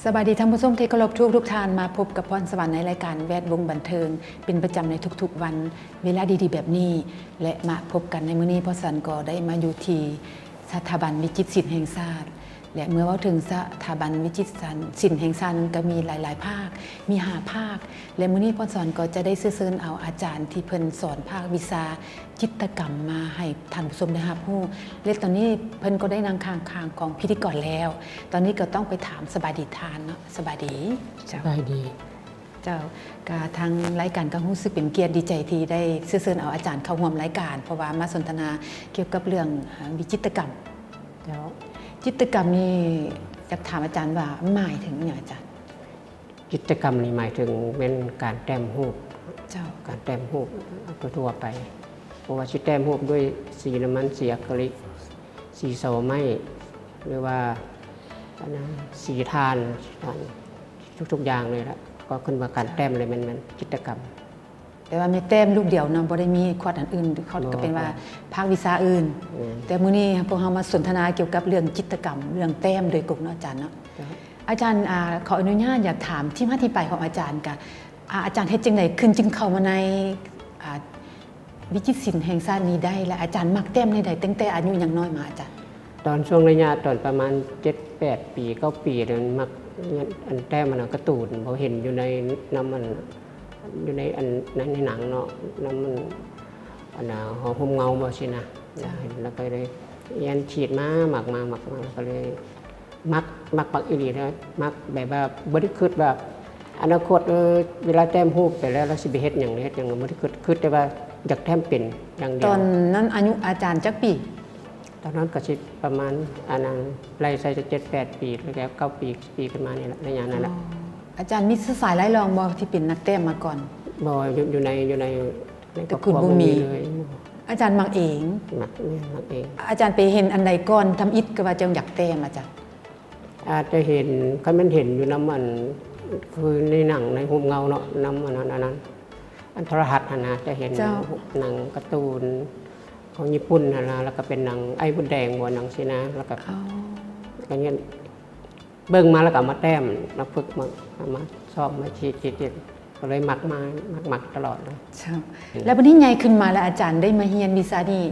ສະບາຍດີທ່ານຜູ້ຊົມທີ່ເຄົາລົບທຸກໆທ່ານ, ມາພົບກັບພອນສະຫວັນໃນລາຍການແວດວົງບັນເທີງເປັນປະຈຳໃນທຸກໆວັນ ເວລາດີໆແບບນີ້ ແລະ ມາພົບກັນໃນມື້ນີ້ ພອນສະຫວັນກໍໄດ້ມາຢູ່ທີ່ສະຖາບັນວິຈິດສິນແຫ່ງຊາດ ແລະ ເມື່ອເວົ້າເຖິງສະຖາບັນວິຈິດສິນແຫ່ງຊາດນັ້ນ ກໍມີຫຼາຍໆພາກ ມີຫ້າພາກ ແລະ ມື້ນີ້ພອນສະຫວັນກໍຈະໄດ້ເຊື້ອເຊີນເອົາອາຈານທີ່ເພິ່ນສອນພາກວິຊາ ຈິດຕະກຳມາໃຫ້ທ່ານຜູ້ຊົມໄດ້ຮັບຮູ້ ແລະ ຕອນນີ້ເພິ່ນກໍໄດ້ນັ່ງຂ້າງໆຂອງພິທີກອນແລ້ວ. ຕອນນີ້ກໍຕ້ອງໄປຖາມສະບາຍດີທ່ານເນາະ. ສະບາຍດີ. ສະບາຍດີ. ເຈົ້າ, ກະທາງລາຍການກໍຮູ້ສຶກເປັນກຽດດີໃຈທີ່ໄດ້ເຊື້ອເຊີນເອົາອາຈານເຂົ້າຮ່ວມລາຍການ ເພາະວ່າມາສົນທະນາກ່ຽວກັບເລື່ອງ ເອີ ວິຈິດຕະກຳ. ເຈົ້າ. ຈິດຕະກຳນີ້ ຢາກຖາມອາຈານວ່າໝາຍເຖິງອີ່ຫຍັງອາຈານ? ຈິດຕະກຳນີ້ໝາຍເຖິງແມ່ນການແຕ້ມຮູບ. ເຈົ້າ. ການແຕ້ມຮູບທົ່ວໆໄປ ບໍ່ວ່າຊິແຕ້ມຮູບດ້ວຍສີນ້ຳມັນ, ສີອາຄຣິລິກ, ສີຊາວໄມ້ ຫຼືວ່າອັນນັ້ນ ສີຖ່ານ, ຖ່ານ ທຸກໆຢ່າງເລີຍລະ ກໍຂຶ້ນວ່າການແຕ້ມເລີຍ ແມ່ນ, ແມ່ນຈິດຕະກຳ. ແຕ່ວ່າມີແຕ້ມລູກດຽວເນາະ ບໍ່ໄດ້ມີຂວດອັນອື່ນ ເຂົາ ບໍ່ ກໍເປັນວ່າ ບໍ່ ພາກວິຊາອື່ນ. ແມ່ນ. ແຕ່ມື້ນີ້ພວກເຮົາມາສົນທະນາກ່ຽວກັບເລື່ອງຈິດຕະກຳ ເລື່ອງແຕ້ມໂດຍກົງເນາະອາຈານເນາະ. ເຈົ້າ. ອາຈານ ອາ ຂໍອະນຸຍາດຢາກຖາມທີ່ມາທີ່ໄປຂອງອາຈານ ກະ ອາ ອາຈານເຮັດຈັ່ງໃດຂຶ້ນຈຶ່ງເຂົ້າມາໃນ ອາ ວິຈິດສິນແຫ່ງຊາດນີ້ໄດ້ ແລະ ອາຈານມັກແຕ້ມແນວໃດ ຕັ້ງແຕ່ອາຍຸຍັງນ້ອຍມາອາຈານ? ຕອນຊ່ວງໄລຍະຕອນປະມານເຈັດແປດປີ ເກົ້າປີນັ້ນ ມັກອັນແຕ້ມອັນນັ້ນ ກາຕູນ ບໍ່ເຫັນຢູ່ໃນ ນຳອັນ ຢູ່ໃນອັນ ໃນ ໃນໜັງເນາະ ນຳອັນ ອັນນ່າ ຫໍໂຮມເງົາບໍ່ຊີ້ນະ. ເຈົ້າ. ເຫັນແລ້ວກໍເລີຍ ອັນ ຂີດມາ ມັກມາ ມັກມາ ແລ້ວກໍເລີຍ ມັກ ມັກ ມັກອີ່ຫຼີເດີ ມັກແບບວ່າບໍ່ໄດ້ຄິດວ່າອະນາຄົດ ເອີ ເວລາແຕ້ມຮູບໄປແລ້ວ ລາວຊິໄປເຮັດຫຍັງ ເຮັດຫຍັງ ບໍ່ໄດ້ຄິດ ຄິດແຕ່ວ່າຢາກແຕ້ມເປັນຢ່າງດຽວ. ຕອນນັ້ນອາຍຸອາຈານຈັກປີ? ຕອນນັ້ນກໍຊິປະມານ ອັນນັ້ນ ໄລ່ໃສ່ເຈັດແປດປີ ແລ້ວກໍເກົ້າປີ ສິບປີຂຶ້ນມານີ້ລະ ໄລຍະນັ້ນລະ. ອໍ ອາຈານມີເຊື້ອສາຍລາຍລອງບໍ່ ທີ່ເປັນນັກແຕ້ມມາກ່ອນ? ບໍ່ ຢູ່ ຢູ່ໃນ ຢູ່ໃນ ໃນຕະກູນບໍ່ມີເລີຍ. ອາຈານມັກເອງ? ມັກ ແມ່ນ ມັກເອງ. ອາຈານໄປເຫັນອັນໃດກ່ອນທຳອິດ ຄືວ່າຈັ່ງຢາກແຕ້ມອາຈານ? ອາດຈະເຫັນ ຄັນແມ່ນເຫັນຢູ່ນຳອັນ ຄືໃນໜັງ ໃນຮູບເງົາເນາະ ນຳອັນນັ້ນ ອັນນັ້ນ ອັນໂທລະທັດຫັ້ນນະ ຈະເຫັນ ເຈົ້າ ໜັງກາຕູນຂອງຍີ່ປຸ່ນຫັ້ນນະ ແລ້ວກໍເປັນໜັງໄອ້ມົດແດງບໍ່ ໜັງຊີ້ນະ ແລ້ວກໍ ອໍ ກໍເຫັນ ເບິ່ງມາແລ້ວກໍເອົາມາແຕ້ມ ມາຝຶກ ມາ ມາຊ້ອມ ມາຂີດ ຂີດ ຂີດ ກໍເລີຍມັກມາ ມັກ ມັກຕະຫຼອດເລີຍ. ເຈົ້າ. ແລ້ວບັດນີ້ໃຫຍ່ຂຶ້ນມາແລ້ວ ອາຈານໄດ້ມາຮຽນວິຊານີ້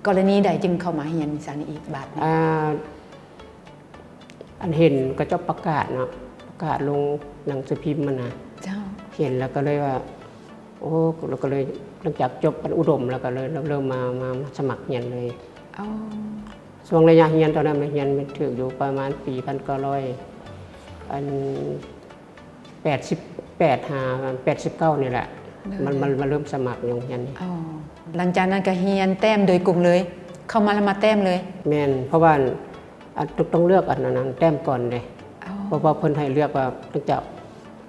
ກໍລະນີໃດຈຶ່ງເຂົ້າມາຮຽນວິຊານີ້ອີກບາດນີ້? ອ່າ ອັນເຫັນເຂົາເຈົ້າປະກາດເນາະ ປະກາດລົງໜັງສືພິມຫັ້ນນະ. ເຈົ້າ. ເຫັນແລ້ວກໍເລີຍວ່າ ໂອ້ ແລ້ວກໍເລີຍ ຫຼັງຈາກຈົບອັນອຸດົມແລ້ວກໍເລີຍເລີ່ມມາ ມາ ມາສະໝັກຮຽນເລີຍ. ອໍ ຊ່ວງໄລຍະຮຽນຕອນນັ້ນ ມາຮຽນຖືກຢູ່ປະມານປີພັນເກົ້າຮ້ອຍ ອັນ ແປດສິບແປດ ຫາ ແປດສິບເກົ້ານີ້ແຫຼະ. ໂດຍ ມັນ ມັນ ມັນເລີ່ມສະໝັກຢູ່ໂຮງຮຽນນີ້. ອໍ ຫຼັງຈາກນັ້ນກໍຮຽນແຕ້ມໂດຍກົງເລີຍ ເຂົ້າມາແລ້ວມາແຕ້ມເລີຍ? ແມ່ນ ເພາະວ່າ ອັນ ຕ້ອງ ຕ້ອງເລືອກອັນນັ້ນ ແຕ້ມກ່ອນເດ້. ອໍ ເພາະວ່າເພິ່ນໃຫ້ເລືອກວ່າ ຫຼັງຈາກ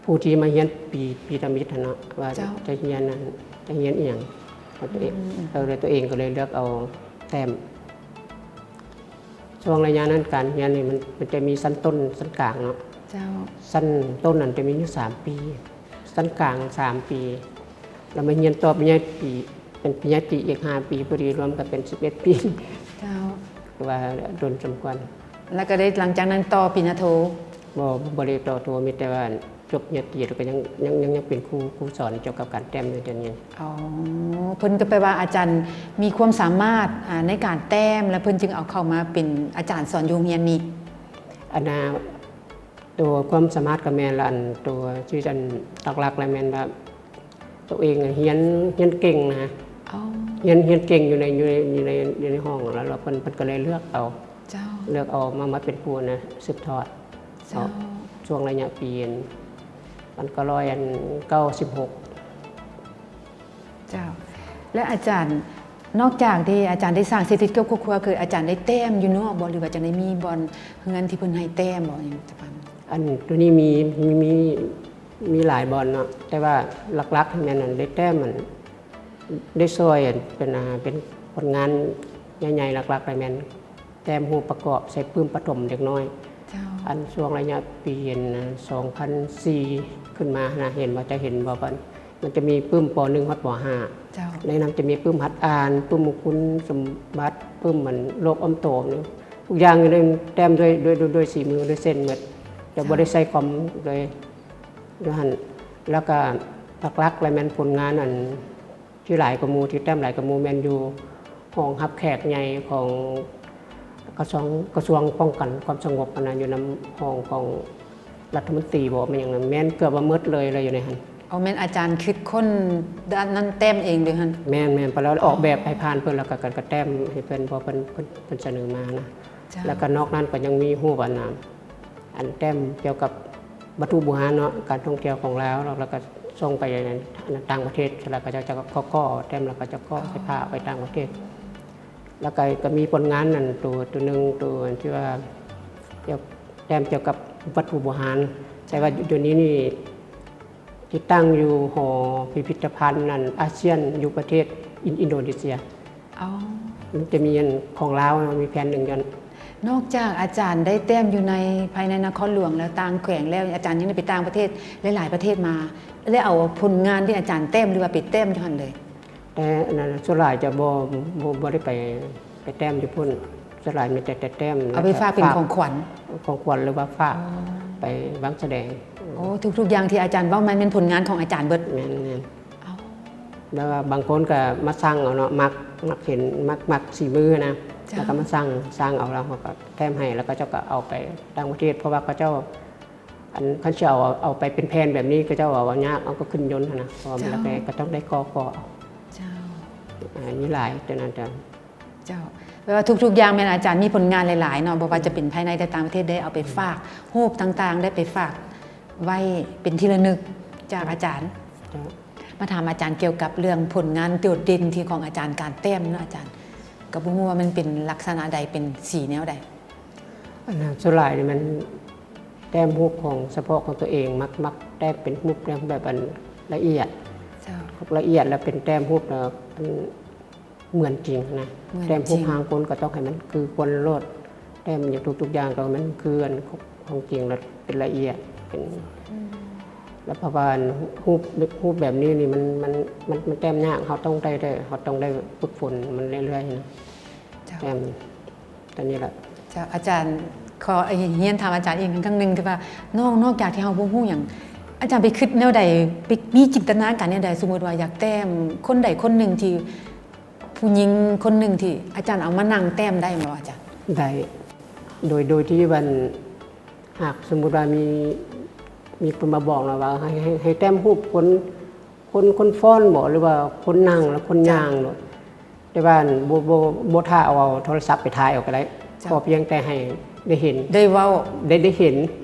ຜູ້ທີ່ມາຮຽນປີ ປີທຳອິດຫັ້ນເນາະ ວ່າ ເຈົ້າ ຈະຮຽນອັນ ຈະຮຽນອີ່ຫຍັງ ແລ້ວຕົວເອງ ອືມ ເອີ ແລ້ວຕົວເອງກໍເລີຍເລືອກເອົາແຕ້ມ. ຊ່ວງໄລຍະນັ້ນການຮຽນນີ້ມັນ ມັນຈະມີຊັ້ນຕົ້ນ ຊັ້ນກາງເນາະ. ເຈົ້າ. ຊັ້ນຕົ້ນນັ້ນຈະມີຢູ່ສາມປີ ຊັ້ນກາງສາມປີ ແລ້ວມາຮຽນຕໍ່ປະລິນຍາຕີ ເປັນປະລິນຍາຕີອີກຫ້າປີ ພໍດີລວມກັນເປັນສິບເອັດປີ. ເຈົ້າ. ຄືວ່າດົນສົມຄວນ. ແລ້ວກໍໄດ້ ຫຼັງຈາກນັ້ນຕໍ່ປະລິນຍາໂທ? ບໍ່ ບໍ່ໄດ້ຕໍ່ໂທ ມີແຕ່ວ່າ ຈົບປະລິນຍາຕີແລ້ວກໍຍັງ ຍັງ ຍັງ ຍັງເປັນຄູ ຄູສອນກ່ຽວກັບການແຕ້ມຢູ່ດຽວນີ້. ອໍ ເພິ່ນກໍແປວ່າອາຈານມີຄວາມສາມາດ ອາ ໃນການແຕ້ມ ແລ້ວເພິ່ນຈຶ່ງເອົາເຂົ້າມາເປັນອາຈານສອນຢູ່ໂຮງຮຽນນີ້. ອັນນ່າ ໂຕຄວາມສາມາດກໍແມ່ນລະ ອັນ ໂຕທີ່ອັນຫຼັກໆລະແມ່ນວ່າ ໂຕເອງຮຽນ ຮຽນເກັ່ງນະ. ອໍ ຮຽນ ຮຽນເກັ່ງຢູ່ໃນ ຢູ່ໃນ ຢູ່ໃນ ຢູ່ໃນຫ້ອງ ແລ້ວ ແລ້ວເພິ່ນ ເພິ່ນກໍເລີຍເລືອກເອົາ. ເຈົ້າ. ເລືອກເອົາມາ ມາເປັນຄູນະ ສືບທອດ. ເຈົ້າ. ເອົາ ຊ່ວງໄລຍະປີອັນ ພັນເກົ້າຮ້ອຍເກົ້າສິບຫົກ. ເຈົ້າ. ແລະອາຈານ ນອກຈາກທີ່ອາຈານໄດ້ສ້າງເສດຖະກິດກັບຄອບຄົວ ຄືອາຈານໄດ້ແຕ້ມຢູ່ນອກບໍ່ ຫຼືວ່າຈັ່ງໃດ ມີບ່ອນເຮືອນທີ່ເພິ່ນໃຫ້ແຕ້ມບໍ່ ຫຍັງປະມານ? ອັນໂຕນີ້ມີ ມີ ມີ ມີຫຼາຍບ່ອນເນາະ ແຕ່ວ່າຫຼັກໆແມ່ນອັນໄດ້ແຕ້ມ ອັນ ໄດ້ຊ່ອຍ ອັນ ເປັນ ອ່າ ເປັນຜົນງານໃຫຍ່ໆ ຫຼັກໆລະແມ່ນ ແຕ້ມຮູບປະກອບໃສ່ປຶ້ມປະຖົມເດັກນ້ອຍ. ເຈົ້າ. ອັນຊ່ວງໄລຍະປີ ອັນ ສອງພັນສີ່ ຂຶ້ນມາຫັ້ນນະ ເຫັນບໍ່ ຈະເຫັນບໍ່ ມັນ ມັນຈະມີປຶ້ມ ປ.ໜຶ່ງ ຮອດ ປ.ຫ້າ. ເຈົ້າ. ໃນນັ້ນຈະມີປຶ້ມຫັດອ່ານ ປຶ້ມມົງຄຸນສົມບັດ ປຶ້ມ ອັນ ໂລກອ້ອມໂຕນີ້ ທຸກຢ່າງຢູ່ໃນ ແຕ້ມດ້ວຍ ດ້ວຍ ດ້ວຍ ດ້ວຍສີມື ດ້ວຍເສັ້ນໝົດ. ຈະບໍ່ໄດ້ໃສ່ຄອມເລີຍຢູ່ຫັ້ນ. ແລ້ວກະຫຼັກໆ ແລ້ວແມ່ນຜົນງານອັນທີ່ຫຼາຍກວ່າໝູ່ ທີ່ແຕ້ມຫຼາຍກວ່າໝູ່ ແມ່ນຢູ່ຫ້ອງຮັບແຂກໃຫຍ່ຂອງກະຊວງ ກະຊວງປ້ອງກັນຄວາມສະຫງົບຫັ້ນນະ ຢູ່ນຳຫ້ອງຂອງລັດຖະມົນຕີບໍ ແມ່ນຫຍັງນັ້ນ ແມ່ນເກືອບວ່າໝົດເລີຍ ແລ້ວຢູ່ໃນຫັ້ນ. ອໍ ແມ່ນອາຈານຄິດຄົ້ນດ້ານນັ້ນແຕ້ມເອງເລີຍຫັ້ນ? ແມ່ນໆ ເພາະລາວອອກແບບໃຫ້ຜ່ານເພິ່ນ ແລ້ວກະ ກະ ກະແຕ້ມໃຫ້ເພິ່ນ ເພາະເພິ່ນ ເພິ່ນ ເພິ່ນສະເໜີມານະ. ເຈົ້າ. ແລ້ວກະນອກນັ້ນກະຍັງມີຮູບອັນນະ ອັນແຕ້ມກ່ຽວກັບວັດຖຸບູຮານເນາະ ການທ່ອງທ່ຽວຂອງລາວ ແລ້ວ ແລ້ວກະສົ່ງໄປອັນນັ້ນ ຕ່າງປະເທດ ແລ້ວເຂົາເຈົ້າຈະກໍ ກໍ ກໍແຕ້ມ ແລ້ວເຂົາເຈົ້າກໍໃສ່ຜ້າໄປຕ່າງປະເທດ. ແລ້ວກະ ກະມີຜົນງານອັນໂຕ ໂຕໜຶ່ງ ໂຕອັນທີ່ວ່າ ກ່ຽວ ແຕ້ມກ່ຽວກັບວັດຖຸບູຮານ ແຕ່ວ່າດຽວນີ້ນີ້ ຕິດຕັ້ງຢູ່ຫໍພິພິທະພັນອັນອາຊຽນ ຢູ່ປະເທດອິນ ອິນໂດເນເຊຍ. ອໍ ມັນຈະມີອັນຂອງລາວ ມີແຜ່ນໜຶ່ງຢູ່ຫັ້ນ. ນອກຈາກອາຈານໄດ້ແຕ້ມຢູ່ໃນ ພາຍໃນນະຄອນຫຼວງ ແລ້ວຕ່າງແຂວງແລ້ວ ອາຈານຍັງໄດ້ໄປຕ່າງປະເທດຫຼາຍໆປະເທດມາ ແລ້ວເອົາຜົນງານທີ່ອາຈານແຕ້ມ ຫຼືວ່າໄປແຕ້ມຢູ່ຫັ້ນເລີຍ? ແຕ່ອັນນັ້ນ ສ່ວນຫຼາຍຈະບໍ່ ບໍ່ ບໍ່ໄດ້ໄປ ໄປແຕ້ມຢູ່ພຸ້ນ ສ່ວນຫຼາຍມີແຕ່ ແຕ່ແຕ້ມ ເອົາໄປຝາກເປັນຂອງຂວັນ ຂອງຂວັນ ຫຼືວ່າຝາກ ອໍ ໄປວາງສະແດງ. ໂອ້ ທຸກໆຢ່າງທີ່ອາຈານເວົ້າມາແມ່ນຜົນງານຂອງອາຈານເບິດ? ແມ່ນໆ. ອໍ ແບບວ່າບາງຄົນກະມາສັ່ງເອົາເນາະ ມັກ ມັກເຫັນ ມັກ ມັກສີມືນະ. ເຈົ້າ. ແລ້ວກະມາສັ່ງ ສັ່ງເອົາ ແລ້ວເຂົາກະແຕ້ມໃຫ້ ແລ້ວເຂົາເຈົ້າກະເອົາໄປຕ່າງປະເທດ ເພາະວ່າເຂົາເຈົ້າ ອັນ ຄັນຊິເອົາ ເອົາໄປເປັນແຜ່ນແບບນີ້ ເຂົາເຈົ້າເອົາຍາກ ເອົາກະຂຶ້ນຍົນຫັ້ນນະ ເພາະວ່າມັນ ເຈົ້າ ລະແກ່ ກະຕ້ອງໄດ້ກໍ ກໍເອົາ. ເຈົ້າ. ອ່າ ມີຫຼາຍຕົວນັ້ນ. ເຈົ້າ. ເຈົ້າ ແປວ່າທຸກໆຢ່າງແມ່ນອາຈານມີຜົນງານຫຼາຍໆເນາະ ບໍ່ວ່າຈະເປັນພາຍໃນ ແລະ ຕ່າງປະເທດ ໄດ້ເອົາໄປຝາກ ຮູບຕ່າງໆ ໄດ້ໄປຝາກໄວ້ເປັນທີ່ລະນຶກຈາກອາຈານ. ເຈົ້າ. ມາຖາມອາຈານກ່ຽວກັບເລື່ອງຜົນງານໂດດເດັ່ນທີ່ຂອງອາຈານ ການແຕ້ມເນາະອາຈານ ກະບໍ່ຮູ້ວ່າມັນເປັນລັກສະນະໃດ ເປັນສີແນວໃດ? ອັນນັ້ນ ສ່ວນຫຼາຍນີ້ມັນແຕ້ມຮູບຂອງ ສະເພາະຂອງຕົວເອງ ມັກ ມັກແຕ້ມເປັນຮູບແບບ ແບບອັນລະອຽດ. ເຈົ້າ. ລະອຽດ ແລ້ວເປັນແຕ້ມຮູບແບບອັນ ເໝືອນຈິງນະ. ເໝືອນຈິງ. ແຕ້ມຮູບຮ່າງຄົນກະຕ້ອງໃຫ້ມັນຄືຄົນໂລດ ແຕ້ມຫຍັງທຸກໆຢ່າງຕ້ອງໃຫ້ມັນຄືອັນຂອງຈິງ ແລ້ວເປັນລະອຽດ ເປັນ ອືມ ແລ້ວເພາະວ່າຮູບ ຮູບແບບນີ້ນີ້ ມັນ ມັນ ມັນ ມັນແຕ້ມຍາກ ເຮົາຕ້ອງໄດ້ ໄດ້ ເຮົາຕ້ອງໄດ້ຝຶກຝົນມັນເລື້ອຍໆນະ. ເຈົ້າ. ແຕ້ມ ຕົວນີ້ລະ. ເຈົ້າ ອາຈານ ຂໍຮຽນຖາມອາຈານອີກຄັ້ງໜຶ່ງ ທີ່ວ່າ ນອກ ນອກຈາກທີ່ເຮົາບໍ່ຮູ້ຫຍັງ ອາຈານໄປຄິດແນວໃດ ໄປມີຈິນຕະນາການແນວໃດ ສົມມຸດວ່າຢາກແຕ້ມຄົນໃດຄົນໜຶ່ງທີ່ ຜູ້ຍິງຄົນໜຶ່ງທີ່ອາຈານເອົາມານັ່ງແຕ້ມໄດ້ແມ່ນບໍ່ອາຈານ? ໄດ້ ໂດຍ ໂດຍທີ່ວ່າ ຫາກສົມມຸດວ່າມີ ມີຄົນມາບອກເນາະວ່າ ໃຫ້ ໃຫ້ ໃຫ້ແຕ້ມຮູບຄົນ ຄົນ ຄົນຟ້ອນບໍ ຫຼືວ່າຄົນນັ່ງ ຫຼືຄົນຍ່າງໂລດ. ແຕ່ວ່າ ບໍ່ ບໍ່ ບໍ່ຖ້າເອົາ ເອົາໂທລະສັບໄປຖ່າຍເອົາກະໄດ້. ເຈົ້າ. ຂໍພຽງແຕ່ໃຫ້ໄດ້ເຫັນ ໄດ້ເວົ້າ ໄດ້ ໄດ້ເຫັນ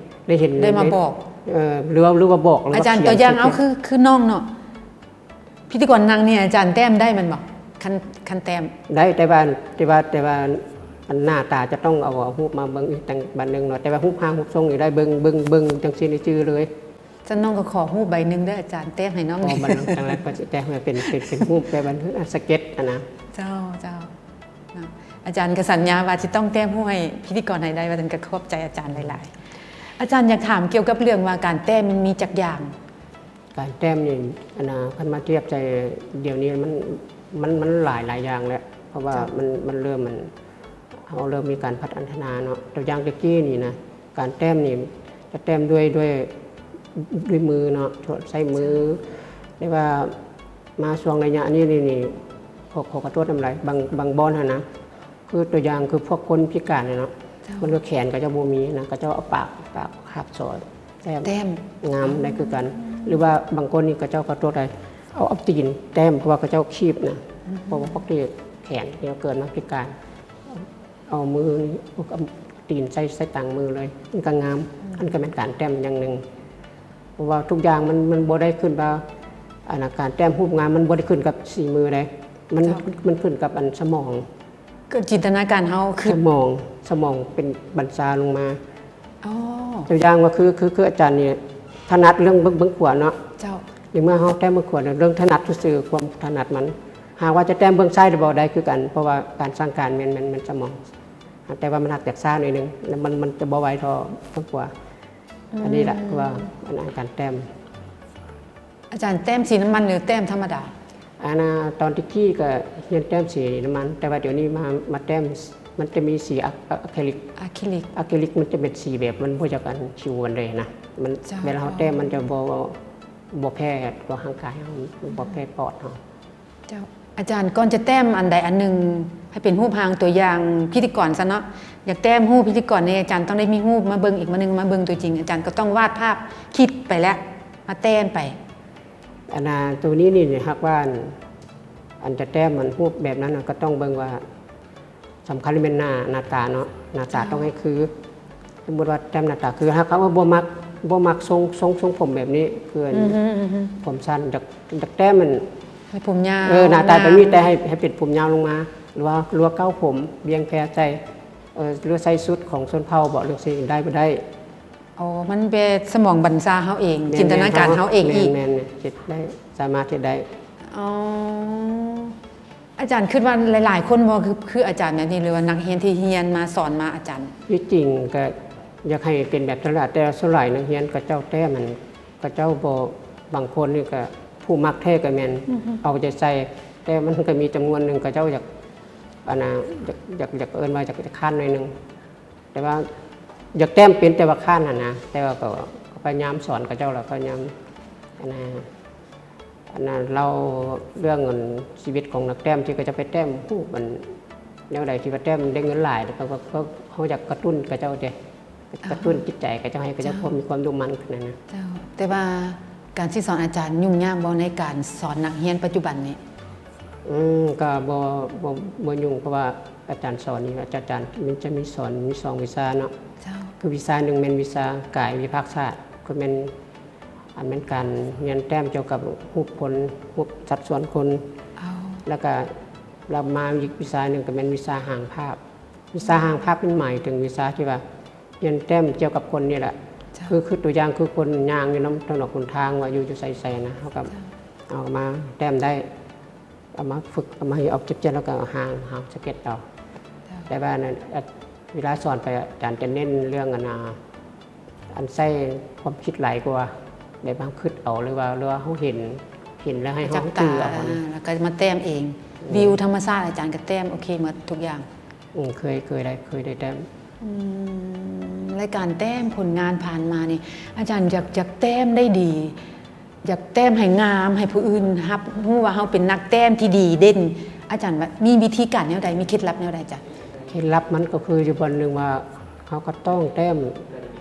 ໄດ້ເຫັນ ໄດ້ມາບອກ ເອີ ຫຼືວ່າ ຫຼືວ່າບອກ ຫຼືວ່າ ອາຈານ ຕົວຢ່າງເອົາ ຄື ຄືນ້ອງເນາະ ພິທີກອນນັ່ງນີ້ ອາຈານແຕ້ມໄດ້ແມ່ນບໍ່? ຄັນ ຄັນແຕ້ມ ໄດ້ ແຕ່ວ່າ ແຕ່ວ່າ ແຕ່ວ່າ ອັນໜ້າຕາຈະຕ້ອງເອົາ ເອົາຮູບມາເບິ່ງອີກຕັ້ງບາດໜຶ່ງເນາະ ແຕ່ວ່າຮູບຮ່າງຮູບຊົງນີ້ໄດ້ ເບິ່ງ ເບິ່ງ ເບິ່ງຈັ່ງຊີ້ນີ້ຈື່ເລີຍ. ຊັ້ນນ້ອງກະຂໍຮູບໃບໜຶ່ງເດີ ອາຈານແຕ້ມໃຫ້ນ້ອງ. ອໍ ບັດນັ້ນ ຈັ່ງໃດກະຊິແຕ້ມໃຫ້ເປັນ ເປັນ ເປັນຮູບແບບອັນສະເກັດຫັ້ນນະ. ເຈົ້າ ເຈົ້າ ເນາະ ອາຈານກະສັນຍາວ່າຊິຕ້ອງແຕ້ມຮູບໃຫ້ພິທີກອນໃຫ້ໄດ້ ວ່າຊັ້ນ ກະຂອບໃຈອາຈານຫຼາຍໆ. ອາຈານຢາກຖາມກ່ຽວກັບເລື່ອງວ່າການແຕ້ມມັນມີຈັກຢ່າງ? ການແຕ້ມນີ້ ອັນນາ ຄັນມາທຽບໃສ່ດຽວນີ້ ມັນ ມັນ ມັນຫຼາຍ ຫຼາຍຢ່າງແລ້ວ ເພາະວ່າ ເຈົ້າ ມັນ ມັນເລີ່ມ ມັນ ເຮົາເລີ່ມມີການພັດທະນາເນາະ. ຕົວຢ່າງແຕ່ກີ້ນີ້ນະ ການແຕ້ມນີ້ຈະແຕ້ມດ້ວຍ ດ້ວຍ ດ້ວຍມືເນາະ ໃຊ້ມື. ເຈົ້າ. ແຕ່ວ່າມາຊ່ວງໄລຍະນີ້ ນີ້ ນີ້ ຂໍ ຂໍ ຂໍໂທດນຳຫຼາຍ ບາງ ບາງບ່ອນຫັ້ນນະ ຄືຕົວຢ່າງຄືພວກຄົນພິການນີ້ເນາະ. ເຈົ້າ. ມັນກະແຂນເຂົາເຈົ້າບໍ່ມີນະ ເຂົາເຈົ້າເອົາປາກ ປາກຄາບສອຍ ແຕ້ມ ແຕ້ມ ງາມໄດ້ຄືກັນ. ອືມ. ຫຼືວ່າບາງຄົນນີ້ເຂົາເຈົ້າ ຂໍໂທດໄດ໋ ເອົາ ເອົາຕີນແຕ້ມ ເພາະວ່າເຂົາເຈົ້າຄີບນະ. ອືມ. ເພາະວ່າພວກທີ່ແຂນທີ່ເຂົາເກີດມາພິການ ເອົາມືນີ້ ເອົາຕີນໃສ່ ໃສ່ຕາງມືເລີຍ ມັນກະງາມ. ອືມ. ອັນກະແມ່ນການແຕ້ມຢ່າງໜຶ່ງ ເພາະວ່າທຸກຢ່າງມັນ ມັນບໍ່ໄດ້ຂຶ້ນວ່າ ອັນນາ ການແຕ້ມຮູບງາມມັນບໍ່ໄດ້ຂຶ້ນກັບສີມືໃດ໋ ມັນ ເຈົ້າ ມັນຂຶ້ນກັບອັນສະໝອງ ກະຈິນຕະນາການເຮົາ ສະໝອງ ສະໝອງເປັນບັນຊາລົງມາ. ອໍ ຕົວຢ່າງວ່າຄື ຄື ຄືອາຈານນີ້ຖະໜັດເລື່ອງເບື້ອງ ເບື້ອງຂວາເນາະ. ເຈົ້າ. ໃນເມື່ອເຮົາແຕ້ມເບື້ອງຂວາ ເລື່ອງຖະໜັດຊື່ໆ ຄວາມຖະໜັດມັນ ຫາກວ່າຈະແຕ້ມເບື້ອງຊ້າຍໄດ້ບໍ່ ໄດ້ຄືກັນ ເພາະວ່າການສັ່ງການແມ່ນ ແມ່ນ ແມ່ນສະໝອງ ແຕ່ວ່າມັນຫາກຈະຊ້າໜ້ອຍໜຶ່ງ ແລ້ວມັນ ມັນຈະບໍ່ໄວທໍ່ເບື້ອງຂວາ. ອືມ. ອັນນີ້ລະ ຄືວ່າອັນ ອັນການແຕ້ມ. ອາຈານແຕ້ມສີນ້ຳມັນ ຫຼື ແຕ້ມທຳມະດາ? ອັນນາ ຕອນແຕ່ກີ້ກະຮຽນແຕ້ມສີນ້ຳມັນ ແຕ່ວ່າດຽວນີ້ມາ ມາແຕ້ມ ມັນຈະມີສີອາ ອາຄຣິລິກ ອາຄຣິລິກ ອາຄຣິລິກມັນຈະເປັນສີແບບມັນບໍ່ຢາກອັນ ຜິວມັນເລີຍນະ ມັນ ເຈົ້າ ເວລາເຮົາແຕ້ມມັນຈະບໍ່ ບໍ່ແພ້ຕໍ່ຮ່າງກາຍເຮົາ ບໍ່ແພ້ປອດເຮົາ. ເຈົ້າ ອາຈານ ກ່ອນຈະແຕ້ມອັນໃດອັນໜຶ່ງໃຫ້ເປັນຮູບຮ່າງຕົວຢ່າງພິທີກອນຊະເນາະ ຢາກແຕ້ມຮູບພິທີກອນນີ້ ອາຈານຕ້ອງໄດ້ມີຮູບມາເບິ່ງອີກມື້ໜຶ່ງ ມາເບິ່ງຕົວຈິງ ອາຈານກໍຕ້ອງວາດພາບຄິດໄປແລ້ວ ມາແຕ້ມໄປ. ອັນນ່າ ໂຕນີ້ນີ້ຫາກວ່າ ອັນ ອັນຈະແຕ້ມອັນຮູບແບບນັ້ນນະ ກໍຕ້ອງເບິ່ງວ່າ ສຳຄັນແມ່ນໜ້າ ໜ້າຕາເນາະ ໜ້າຕາ ເຈົ້າ ຕ້ອງໃຫ້ຄື ສົມມຸດວ່າແຕ້ມໜ້າຕາຄື ຫາກວ່າບໍ່ມັກ ບໍ່ມັກຊົງ ຊົງ ຊົງຜົມແບບນີ້ ຄື ອືຮຶ ອືຮຶ ຜົມສັ້ນ ຢາກ ຢາກແຕ້ມມັນ ໃຫ້ຜົມຍາວ ເອີ ໜ້າຕາແບບນີ້ ແຕ່ໃຫ້ ໃຫ້ເປັນຜົມຍາວລົງມາ ຫຼືວ່າ ຫຼືວ່າເກົ້າຜົມ ບຽງແພໃສ່ ເອີ ຫຼືວ່າໃສ່ຊຸດຂອງຊົນເຜົ່າບໍ ຫຼືຊິໄດ້ບໍ່ໄດ້. ອໍ ມັນເປັນສະໝອງບັນຊາເຮົາເອງ ແມ່ນໆ ຈິນຕະນາການເຮົາເອງອີກ ແມ່ນໆ ເຮັດໄດ້ ສາມາດເຮັດໄດ້. ອໍ ອາຈານຄິດວ່າຫຼາຍໆຄົນບໍ່ ຄື ຄືອາຈານແບບນີ້ ຫຼືວ່ານັກຮຽນທີ່ຮຽນມາ ສອນມາ ອາຈານ? ທີ່ຈິງກໍຢາກໃຫ້ເປັນແບບນັ້ນລະ ແຕ່ສ່ວນຫຼາຍນັກຮຽນເຂົາເຈົ້າແຕ້ມຫັ້ນ ເຂົາເຈົ້າບໍ່ ບາງຄົນນີ້ກໍຜູ້ມັກແທ້ກໍແມ່ນ ອືຮຶ ເອົາໃຈໃສ່ ແຕ່ມັນກໍມີຈຳນວນໜຶ່ງເຂົາເຈົ້າຢາກ ອັນນ່າ ຢາກ ຢາກ ຢາກເອີ້ນວ່າຢາກ ຢາກຄ້ານໜ້ອຍໜຶ່ງ ແຕ່ວ່າຢາກແຕ້ມເປັນ ແຕ່ວ່າຄ້ານຫັ້ນນະ ແຕ່ວ່າກໍ ກໍພະຍາຍາມສອນເຂົາເຈົ້າ ແລ້ວພະຍາຍາມ ອັນນ່າ ອັນນ່າ ເລົ່າເລື່ອງ ອັນ ຊີວິດຂອງນັກແຕ້ມ ທີ່ເຂົາເຈົ້າໄປແຕ້ມຮູບ ອັນ ແນວໃດທີ່ວ່າແຕ້ມໄດ້ເງິນຫຼາຍ ແລ້ວກໍ ກໍ ເຮົາຢາກກະຕຸ້ນເຂົາເຈົ້າເດ້ ກະຕຸ້ນຈິດໃຈເຂົາເຈົ້າ ໃຫ້ເຂົາເຈົ້າ ເຈົ້າ ມີຄວາມດຸໝັ່ນຂຶ້ນນະ. ເຈົ້າ ແຕ່ວ່າການສິດສອນອາຈານຫຍຸ້ງຍາກບໍ່ ໃນການສອນນັກຮຽນປັດຈຸບັນນີ້? ອືມ ກໍບໍ່ ບໍ່ ບໍ່ຫຍຸ້ງ ເພາະວ່າອາຈານສອນນີ້ ອາຈານ ມັນຈະມີສອນ ມີສອງວິຊາເນາະ. ເຈົ້າ ຄືວິຊາໜຶ່ງແມ່ນວິຊາກາຍວິພາກສາດ ກໍແມ່ນ ອັນແມ່ນການຮຽນແຕ້ມກ່ຽວກັບຮູບຄົນ ຮູບສັດສ່ວນຄົນ. ເອົາ ແລ້ວກໍ ແລ້ວມາອີກວິຊາໜຶ່ງກໍແມ່ນວິຊາຮ່າງພາບ. ວິຊາຮ່າງພາບນີ້ໝາຍເຖິງວິຊາທີ່ວ່າຮຽນແຕ້ມກ່ຽວກັບຄົນນີ້ແຫຼະ. ເຈົ້າ ຄື ຄືຕົວຢ່າງຄືຄົນຍ່າງຢູ່ນຳຖະໜົນຫົນທາງ ວ່າຢູ່ ຢູ່ໃສໆນະ ເຮົາກໍ ເຈົ້າ ເອົາມາແຕ້ມໄດ້ ເອົາມາຝຶກ ເອົາມາເຮັດອອບເຈັກເຈັດ ແລ້ວກໍຮ່າງ ຮ່າງສະເກັດເອົາ. ເຈົ້າ ແຕ່ວ່ານັ້ນ ເວລາສອນໄປ ອາຈານຈະເນັ້ນເລື່ອງ ອັນນ່າ ອັນໃຊ້ຄວາມຄິດຫຼາຍກວ່າ ແບບເຮົາຄິດເອົາ ຫຼືວ່າ ຫຼືວ່າເຮົາເຫັນ ເຫັນແລ້ວໃຫ້ເຮົາຈື່ເອົາ ແລ້ວກໍມາແຕ້ມເອງ. ອືມ ວິວທຳມະຊາດ ອາຈານກໍແຕ້ມໂອເຄໝົດທຸກຢ່າງ? ອືມ ເຄີຍ ເຄີຍໄດ້ ເຄີຍໄດ້ແຕ້ມ. ອືມ ລາຍການແຕ້ມຜົນງານຜ່ານມານີ້ ອາຈານຢາກ ຢາກແຕ້ມໄດ້ດີ ຢາກແຕ້ມໃຫ້ງາມ ໃຫ້ຜູ້ອື່ນຮັບຮູ້ວ່າເຮົາເປັນນັກແຕ້ມທີ່ດີເດັ່ນ ອາຈານວ່າມີວິທີການແນວໃດ ມີເຄັດລັບແນວໃດຈະ? ເຄັດລັບມັນກໍຄືຢູ່ບ່ອນໜຶ່ງວ່າ ເຮົາກໍຕ້ອງແຕ້ມ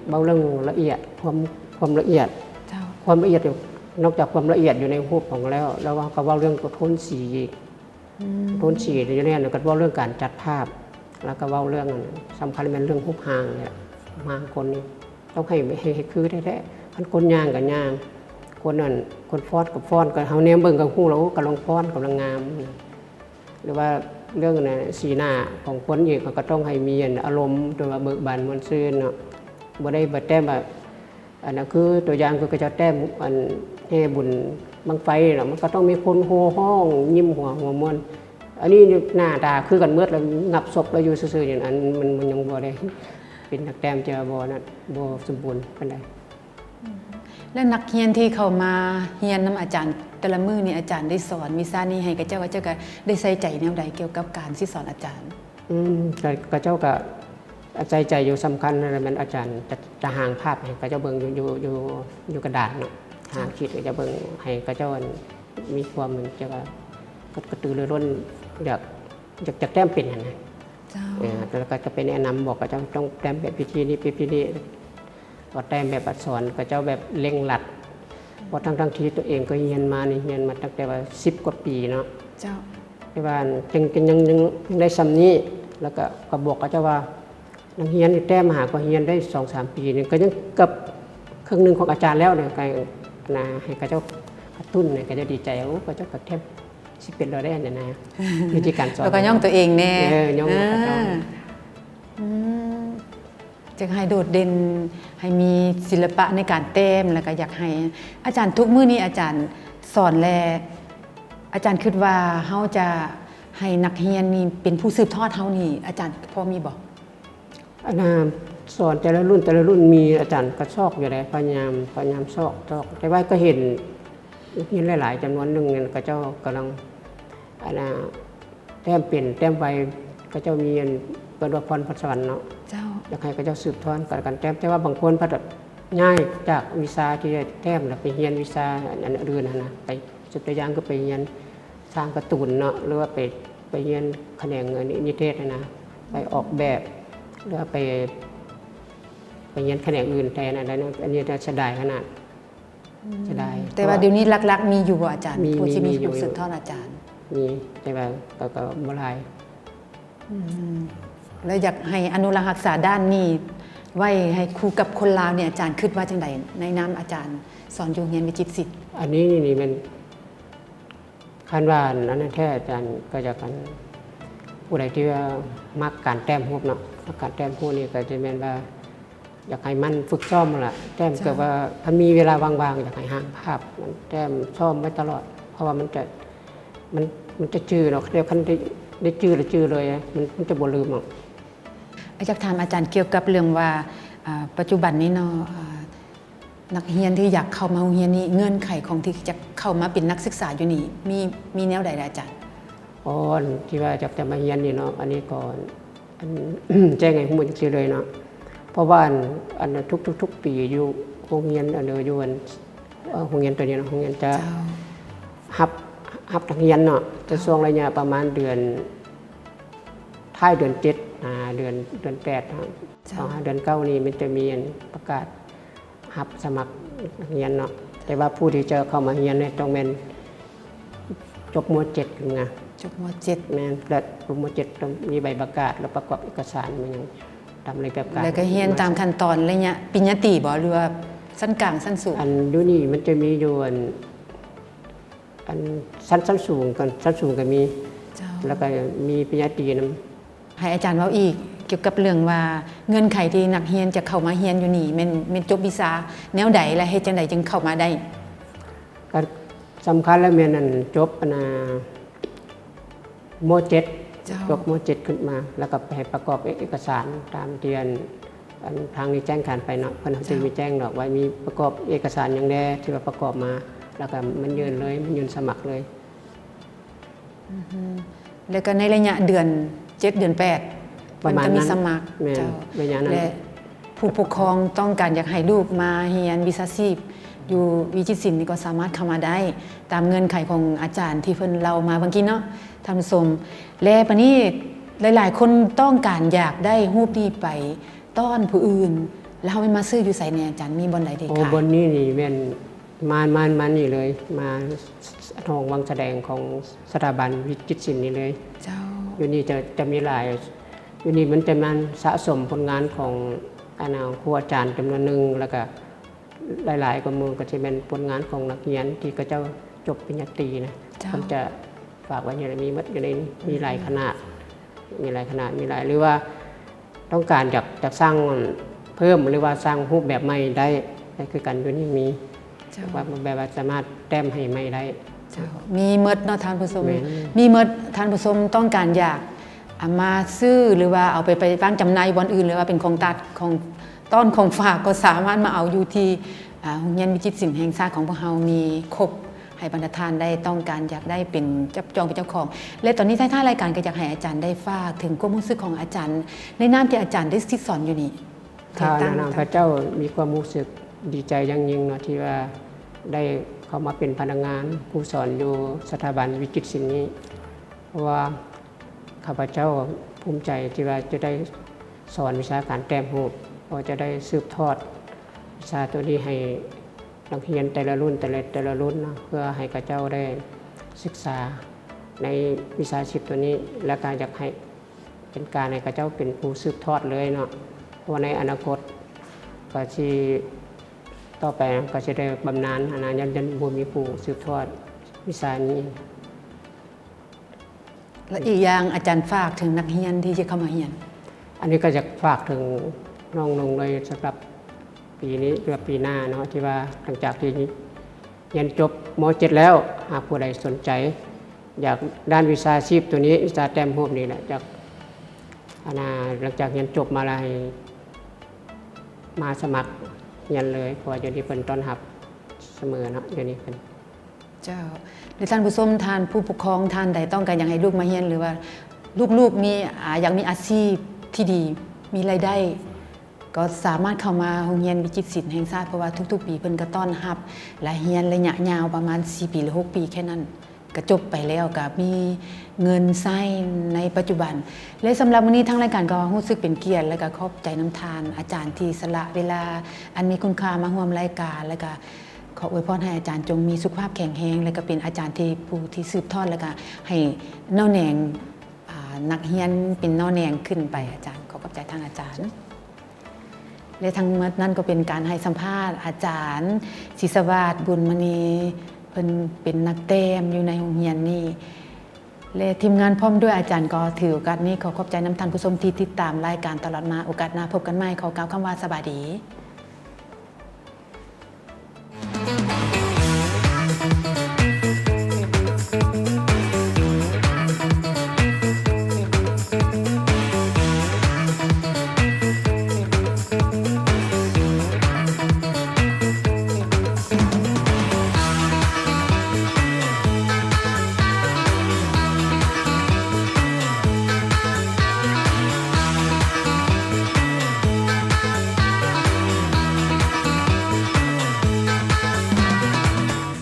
ເວົ້າເລື່ອງລະອຽດ ຄວາມ ຄວາມລະອຽດ. ເຈົ້າ ຄວາມລະອຽດ ນອກຈາກຄວາມລະອຽດຢູ່ໃນຮູບຂອງເຮົາແລ້ວ ແລ້ວເຮົາກໍເວົ້າເລື່ອງໂທນສີອີກ. ອືມ ໂທນສີຢູ່ໃນນັ້ນ ແລ້ວກໍເວົ້າເລື່ອງການຈັດພາບ ແລ້ວກໍເວົ້າເລື່ອງ ອັນສຳຄັນແມ່ນເລື່ອງຮູບຮ່າງນີ້ແຫຼະ ຮູບຮ່າງຄົນນີ້ຕ້ອງໃຫ້ ໃຫ້ ໃຫ້ຄືແທ້ໆ. ຄັນຄົນຍ່າງກໍຍ່າງ ຄົນນັ້ນ ຄົນຟ້ອນກໍຟ້ອນ ກໍເຮົາແນມເບິ່ງກໍຮູ້ແລ້ວ ໂອ້ ກຳລັງຟ້ອນ ກຳລັງງາມ. ຫຼືວ່າເລື່ອງ ອັນນ່າ ສີໜ້າຂອງຄົນອີກ ເຮົາກໍຕ້ອງໃຫ້ມີ ອັນ ອາລົມ ຫຼືວ່າເບີກບານມ່ວນຊື່ນເນາະ ບໍ່ໄດ້ ບໍ່ແຕ່ວ່າ ອັນນັ້ນຄືຕົວຢ່າງ ຄືເຂົາເຈົ້າແຕ້ມ ອັນ ແຫ່ບຸນບັ້ງໄຟເນາະ ມັນກໍຕ້ອງມີຄົນໂຫ່ຮ້ອງ ຍິ້ມຫົວ ຫົວມ່ວນ. ອັນນີ້ໜ້າຕາຄືກັນໝົດ ແລ້ວຫງັບສົບແລ້ວຢູ່ຊື່ໆ ອັນ ມັນ ມັນຍັງບໍ່ໄດ້ເປັນນັກແຕ້ມ ຈະບໍ່ນັ້ນ ບໍ່ສົມບູນປານໃດ. ອືມ ແລ້ວນັກຮຽນທີ່ເຂົ້າມາຮຽນນຳອາຈານແຕ່ລະມື້ນີ້ ອາຈານໄດ້ສອນວິຊານີ້ໃຫ້ເຂົາເຈົ້າ ເຂົາເຈົ້າກໍໄດ້ໃສ່ໃຈແນວໃດກ່ຽວກັບການສິດສອນອາຈານ? ອືມ ກໍ ເຂົາເຈົ້າກໍໃສ່ໃຈຢູ່ ສຳຄັນຫັ້ນແມ່ນອາຈານຈະ ຈະຮ່າງພາບໃຫ້ເຂົາເຈົ້າເບິ່ງຢູ່ ຢູ່ ຢູ່ ຢູ່ກະດານເນາະ ເຈົ້າ ຮ່າງຂີດໃຫ້ເຂົາເຈົ້າເບິ່ງ ໃຫ້ເຂົາເຈົ້າ ອັນ ມີຄວາມ ແບບວ່າ ກະ ກະຕືລືລົ້ນ ຢາກ ຢາກ ຢາກແຕ້ມເປັນຫັ້ນນະ. ເຈົ້າ ເອີ ແລ້ວກໍຈະໄປແນະນຳ ບອກເຂົາເຈົ້າຕ້ອງແຕ້ມແບບວິທີນີ້ ວິທີນີ້ ກໍແຕ້ມແບບອັກສອນ ເຂົາເຈົ້າແບບເລັ່ງລັດ ເພາະທັງໆທີ່ຕົວເອງກໍຮຽນມານີ້ ຮຽນມາຕັ້ງແຕ່ວ່າສິບກວ່າປີເນາະ. ເຈົ້າ ແຕ່ວ່າຍັງ ຍັງ ຍັງ ຍັງໄດ້ຊ່ຳນີ້ ແລ້ວກໍ ກໍບອກເຂົາເຈົ້າວ່າ ນັກຮຽນນີ້ແຕ້ມມາຫາກໍຮຽນໄດ້ສອງສາມປີນີ້ ກໍຍັງເກືອບເຄິ່ງໜຶ່ງຂອງອາຈານແລ້ວນີ້ ກໍນະ ໃຫ້ເຂົາເຈົ້າກະຕຸ້ນ ໃຫ້ເຂົາເຈົ້າດີໃຈ ໂອ້ ເຂົາເຈົ້າກໍແທບ ຊິເປັນແລ້ວເດ້ຫັ້ນນະ ວິທີການສອນ ແລ້ວກໍຍ້ອງຕົວເອງແດ່ ເອີ ຍ້ອງເຂົາເຈົ້າ ອາ ອືມ ຢາກໃຫ້ໂດດເດັ່ນ ໃຫ້ມີສິລະປະໃນການແຕ້ມ ແລ້ວກໍຢາກໃຫ້ອາຈານ ທຸກມື້ນີ້ອາຈານສອນແລ້ວ ອາຈານຄິດວ່າເຮົາຈະໃຫ້ນັກຮຽນນີ້ເປັນຜູ້ສືບທອດເຮົານີ້ ອາຈານພໍມີບໍ່? ອັນນ່າ ສອນແຕ່ລະລຸ້ນ ແຕ່ລະລຸ້ນ ມີອາຈານກະຊອກຢູ່ໃດ໋ ພະຍາຍາມ ພະຍາຍາມຊອກ ຊອກ ແຕ່ວ່າກໍເຫັນ ເຫັນຫຼາຍໆຈຳນວນໜຶ່ງນັ້ນ ເຂົາເຈົ້າກຳລັງ ອັນນ່າ ແຕ້ມເປັນແຕ້ມໄວ ເຂົາເຈົ້າມີອັນ ເອີ້ນວ່າພອນພອນສະຫວັນເນາະ. ເຈົ້າ. ຢາກໃຫ້ເຂົາເຈົ້າສືບທອດການ ການແຕ້ມ, ແຕ່ວ່າບາງຄົນພັດຍ້າຍຈາກວິຊາທີ່ໄດ້ແຕ້ມແລ້ວໄປຮຽນວິຊາອັນ ອັນອື່ນຫັ້ນນະ, ໄປ ຍົກຕົວຢ່າງຄືໄປຮຽນສ້າງກາຕູນເນາະ ຫຼືວ່າໄປ ໄປຮຽນຂະແໜງນິເທດຫັ້ນນະ, ໄປອອກແບບ ຫຼືວ່າໄປ ໄປຮຽນຂະແໜງອື່ນແທນ ອັນນັ້ນ ອັນນີ້ເສຍດາຍຂະໜາດ. ອືມ ເສຍດາຍ. ແຕ່ວ່າດຽວນີ້ຫຼັກໆມີຢູ່ບໍ່ອາຈານ? ມີ ຜູ້ທີ່ມີ ມີຢູ່ ຜູ້ສືບທອດອາຈານ? ມີ ແຕ່ວ່າກໍ ກໍບໍ່ຫຼາຍ. ອືມ ແລ້ວຢາກໃຫ້ອະນຸລັກຮັກສາດ້ານນີ້ໄວ້ໃຫ້ຄູ່ກັບຄົນລາວນີ້ ອາຈານຄິດວ່າຈັ່ງໃດ ໃນນາມອາຈານສອນຢູ່ໂຮງຮຽນວິຈິດສິນ? ອັນນີ້ນີ້ແມ່ນ ຄັນວ່າອັນນັ້ນແທ້ ອາຈານກໍຢາກ ອັນ ຜູ້ໃດທີ່ວ່າມັກການແຕ້ມຮູບເນາະ, ມັກການແຕ້ມຮູບນີ້ກໍຈະແມ່ນວ່າ ຢາກໃຫ້ໝັ່ນຝຶກຊ້ອມຫັ້ນລະ, ແຕ້ມ ເຈົ້າ ແບບວ່າຄັນມີເວລາວ່າງໆ ຢາກໃຫ້ຫ້າມພາດ ມັນແຕ້ມຊ້ອມໄວ້ຕະຫຼອດ ເພາະວ່າມັນຈະ ມັນ ມັນຈະຈື່ເນາະ, ແຕ່ຄັນໄດ້ ໄດ້ຈື່ແລ້ວຈື່ເລີຍ ມັນ ມັນຈະບໍ່ລືມເນາະ. ຢາກຖາມອາຈານກ່ຽວກັບເລື່ອງວ່າ ອາ ປັດຈຸບັນນີ້ເນາະ ອາ ນັກຮຽນທີ່ຢາກເຂົ້າມາໂຮງຮຽນນີ້ ເງື່ອນໄຂຂອງທີ່ຈະເຂົ້າມາເປັນນັກສຶກສາຢູ່ນີ້ ມີ ມີແນວໃດລະອາຈານ? ອໍ ອັນທີ່ວ່າຢາກຈະມາຮຽນນີ້ເນາະ ອັນນີ້ກໍ ອັນ ແຈ້ງໃຫ້ຮູ້ຈັ່ງຊີ້ເລີຍເນາະ ເພາະວ່າ ອັນ ອັນ ທຸກ ທຸກ ທຸກປີຢູ່ໂຮງຮຽນ ອັນ ຢູ່ ອັນ ເອີ ໂຮງຮຽນໂຕນີ້ເນາະ ໂຮງຮຽນຈະ ເຈົ້າ ຮັບ ຮັບນັກຮຽນເນາະ ໃນ ເຈົ້າ ຊ່ວງໄລຍະປະມານເດືອນ ທ້າຍເດືອນເຈັດ ຫາເດືອນ ເດືອນແປດເນາະ ເຈົ້າ ເຂົ້າຫາເດືອນເກົ້ານີ້ ມັນຈະມີ ອັນ ປະກາດ ຮັບສະໝັກນັກຮຽນເນາະ ແຕ່ວ່າຜູ້ທີ່ຈະເຂົ້າມາຮຽນນີ້ຕ້ອງແມ່ນຈົບ ມ.ເຈັດ ຂຶ້ນມາ. ຈົບ ມ.ເຈັດ ແມ່ນ ແລະ ຈົບ ມ.ເຈັດ ຕ້ອງມີໃບປະກາດ ແລະ ປະກອບເອກະສານ ມີຫຍັງຕາມລະບຽບການ ແລ້ວກໍຮຽນຕາມຂັ້ນຕອນໄລຍະ ປະລິນຍາຕີບໍ ຫຼືວ່າຊັ້ນກາງ ຊັ້ນສູງ? ອັນ ຢູ່ນີ້ມັນຈະມີຢູ່ ອັນ ອັນ ຊັ້ນ ຊັ້ນສູງ ຊັ້ນສູງກໍມີ ເຈົ້າ ແລ້ວກໍມີປະລິນຍາຕີນຳ. ໃຫ້ອາຈານເວົ້າອີກກ່ຽວກັບເລື່ອງວ່າ ເງື່ອນໄຂທີ່ນັກຮຽນຈະເຂົ້າມາຮຽນຢູ່ນີ້ ແມ່ນ ແມ່ນຈົບວິຊາແນວໃດ ແລະ ເຮັດຈັ່ງໃດຈຶ່ງເຂົ້າມາໄດ້? ກໍສຳຄັນແລ້ວແມ່ນ ອັນ ຈົບ ອັນ ມ.ເຈັດ ເຈົ້າ ຈົບ ມ.ເຈັດ ຂຶ້ນມາ ແລ້ວກໍໄປປະກອບເອກະສານຕາມທີ່ ອັນ ອັນ ທາງນີ້ແຈ້ງການໄປເນາະ ເພິ່ນ ເຈົ້າ ຊິມີແຈ້ງດອກວ່າມີປະກອບເອກະສານຫຍັງແດ່ທີ່ວ່າປະກອບມາ ແລ້ວກໍມັນຍື່ນເລີຍ ມັນຍື່ນສະໝັກເລີຍ. ອືຮຶ ແລ້ວກໍໃນໄລຍະເດືອນເຈັດ ເດືອນແປດ ປະມານນັ້ນ ເພິ່ນກໍມີສະໝັກ ແມ່ນ ເຈົ້າ ໄລຍະນັ້ນ ແລະ ຜູ້ປົກຄອງຕ້ອງການຢາກໃຫ້ລູກມາຮຽນວິຊາຊີບຢູ່ວິຈິດສິນນີ້ ກໍສາມາດເຂົ້າມາໄດ້ຕາມເງື່ອນໄຂຂອງອາຈານທີ່ເພິ່ນເລົ່າມາເມື່ອກີ້ເນາະທ່ານຜູ້ຊົມ ແລະ ບາດນີ້ຫຼາຍໆຄົນຕ້ອງການຢາກໄດ້ຮູບນີ້ໄປ ຕ້ອນຜູ້ອື່ນ ແລ້ວເຮົາໄປມາຊື້ຢູ່ໃສແດ່ອາຈານ? ມີບ່ອນໃດທີ່ຂາຍ? ໂອ້ ບ່ອນນີ້ນີ້ແມ່ນມາ ມາ ມານີ້ເລີຍ ມາຫ້ອງວາງສະແດງຂອງສະຖາບັນວິຈິດສິນນີ້ເລີຍ. ເຈົ້າ. ຢູ່ນີ້ຈະ ຈະມີຫຼາຍ ຢູ່ນີ້ມັນຈະແມ່ນສະສົມຜົນງານຂອງ ອັນນາ ຄູອາຈານຈຳນວນໜຶ່ງ ແລ້ວກະ ຫຼາຍໆກວ່າໝູ່ກໍຈະແມ່ນຜົນງານຂອງນັກຮຽນທີ່ເຂົາເຈົ້າຈົບປະລິນຍາຕີນະ. ເຈົ້າ. ເພິ່ນຈະຝາກໄວ້ຢູ່ໃນ ມີໝົດຢູ່ໃນນີ້ ມີຫຼາຍຂະໜາດ ມີຫຼາຍຂະໜາດ ມີຫຼາຍ ຫຼືວ່າຕ້ອງການຢາກ ຢາກສ້າງເພີ່ມ ຫຼືວ່າສ້າງຮູບແບບໃໝ່ໄດ້ ໄດ້ຄືກັນ ຢູ່ນີ້ມີ. ເຈົ້າ. ແບບວ່າ ແບບວ່າສາມາດແຕ້ມໃຫ້ໃໝ່ໄດ້. ເຈົ້າ. ມີໝົດເນາະທ່ານຜູ້ຊົມ. ແມ່ນ. ມີໝົດ ທ່ານຜູ້ຊົມຕ້ອງການຢາກ ອາ ມາຊື້ ຫຼືວ່າເອົາໄປ ໄປວາງຈຳໜ່າຍຢູ່ບ່ອນອື່ນ ຫຼືວ່າເປັນຂອງຕັດ ຂອງຕ້ອນ ຂອງຝາກ ກໍສາມາດມາເອົາຢູ່ທີ່ ອາ ໂຮງຮຽນວິຈິດສິນແຫ່ງຊາດຂອງພວກເຮົາ ມີຄົບ ໃຫ້ບັນດາທ່ານໄດ້ ຕ້ອງການຢາກໄດ້ເປັນ ຈັບຈອງເປັນເຈົ້າຂອງ. ແລະ ຕອນນີ້ທ້າຍໆລາຍການ ກໍຢາກໃຫ້ອາຈານໄດ້ຝາກເຖິງຄວາມຮູ້ສຶກຂອງອາຈານ ໃນນາມທີ່ອາຈານໄດ້ສິດສອນຢູ່ນີ້. ຂ້າໃນນາມພະເຈົ້າມີຄວາມຮູ້ສຶກດີໃຈຢ່າງຍິ່ງເນາະ ທີ່ວ່າໄດ້ເຂົ້າມາເປັນພະນັກງານຄູສອນຢູ່ສະຖາບັນວິຈິດສິນນີ້ ເພາະວ່າ ຂ້າພະເຈົ້າພູມໃຈທີ່ວ່າຈະໄດ້ສອນວິຊາການແຕ້ມຮູບ ເພາະວ່າຈະໄດ້ສືບທອດວິຊາໂຕນີ້ໃຫ້ນັກຮຽນແຕ່ລະລຸ້ນ ແຕ່ລະ ແຕ່ລະລຸ້ນເນາະ ເພື່ອໃຫ້ເຂົາເຈົ້າໄດ້ສຶກສາໃນວິຊາຊີບໂຕນີ້ ແລະ ກໍຢາກໃຫ້ເປັນການໃຫ້ເຂົາເຈົ້າເປັນຜູ້ສືບທອດເລີຍເນາະ ເພາະວ່າໃນອະນາຄົດກໍຊິ ຕໍ່ໄປກໍຊິໄດ້ບຳນານຫັ້ນນະ ຢ້ານ ຢ້ານບໍ່ມີຜູ້ສືບທອດວິຊານີ້. ແລະ ອີກຢ່າງ ອາຈານຝາກເຖິງນັກຮຽນທີ່ຈະເຂົ້າມາຮຽນ? ອັນນີ້ກໍຢາກຝາກເຖິງນ້ອງໆເລີຍ ສຳລັບປີນີ້ ຫຼືວ່າປີໜ້າເນາະ ທີ່ວ່າຫຼັງຈາກທີ່ຮຽນຈົບ ມ.ເຈັດ ແລ້ວ ຫາກຜູ້ໃດສົນໃຈຢາກດ້ານວິຊາຊີບໂຕນີ້ ວິຊາແຕ້ມຮູບນີ້ແຫຼະ ຢາກ ອັນນາ ຫຼັງຈາກຮຽນຈົບມາແລ້ວໃຫ້ມາສະໝັກຮຽນເລີຍ ເພາະວ່າດຽວນີ້ເພິ່ນຕ້ອນຮັບສະເໝີເນາະ ດຽວນີ້ເພິ່ນ ເຈົ້າ. ແລະ ທ່ານຜູ້ຊົມ ທ່ານຜູ້ປົກຄອງທ່ານໃດຕ້ອງການຢາກໃຫ້ລູກມາຮຽນ ຫຼືວ່າລູກໆມີ ອາ ຢາກມີອາຊີບ ທີ່ດີ ມີລາຍໄດ້ ກໍສາມາດເຂົ້າມາໂຮງຮຽນວິຈິດສິນແຫ່ງຊາດ ເພາະວ່າທຸກໆປີເພິ່ນກໍຕ້ອນຮັບ ແລະ ຮຽນໄລຍະຍາວປະມານສີ່ປີ ຫຼື ຫົກປີແຄ່ນັ້ນ ກໍຈົບໄປແລ້ວ ກໍມີເງິນໃຊ້ໃນປັດຈຸບັນ. ແລະ ສຳລັບມື້ນີ້ທາງລາຍການກໍຮູ້ສຶກເປັນກຽດ ແລະ ກໍຂອບໃຈນຳທ່ານອາຈານທີ່ສະຫຼະເວລາອັນມີຄຸນຄ່າມາຮ່ວມລາຍການ ແລະ ກໍຂໍອວຍພອນໃຫ້ອາຈານຈົ່ງມີສຸຂະພາບແຂງແຮງ ແລະ ກໍເປັນອາຈານທີ່ ຜູ້ທີ່ສືບທອດ ແລະ ກໍໃຫ້ໜໍ່ແໜງ ອາ ນັກຮຽນເປັນໜໍ່ແໜງຂຶ້ນໄປ. ອາຈານ ຂໍຂອບໃຈທ່ານອາຈານ. ແລະ ທັງໝົດນັ້ນກໍເປັນການໃຫ້ສຳພາດອາຈານ ສີສະຫວາດ ບຸນມະນີ ເພິ່ນເປັນນັກແຕ້ມຢູ່ໃນໂຮງຮຽນນີ້ ແລະ ທີມງານພ້ອມດ້ວຍອາຈານກໍຖືໂອກາດນີ້ຂໍຂອບໃຈນຳທ່ານຜູ້ຊົມທີ່ຕິດຕາມລາຍການຕະຫຼອດມາ. ໂອກາດໜ້າພົບກັນໃໝ່. ຂໍກ່າວຄຳວ່າສະບາຍດີ.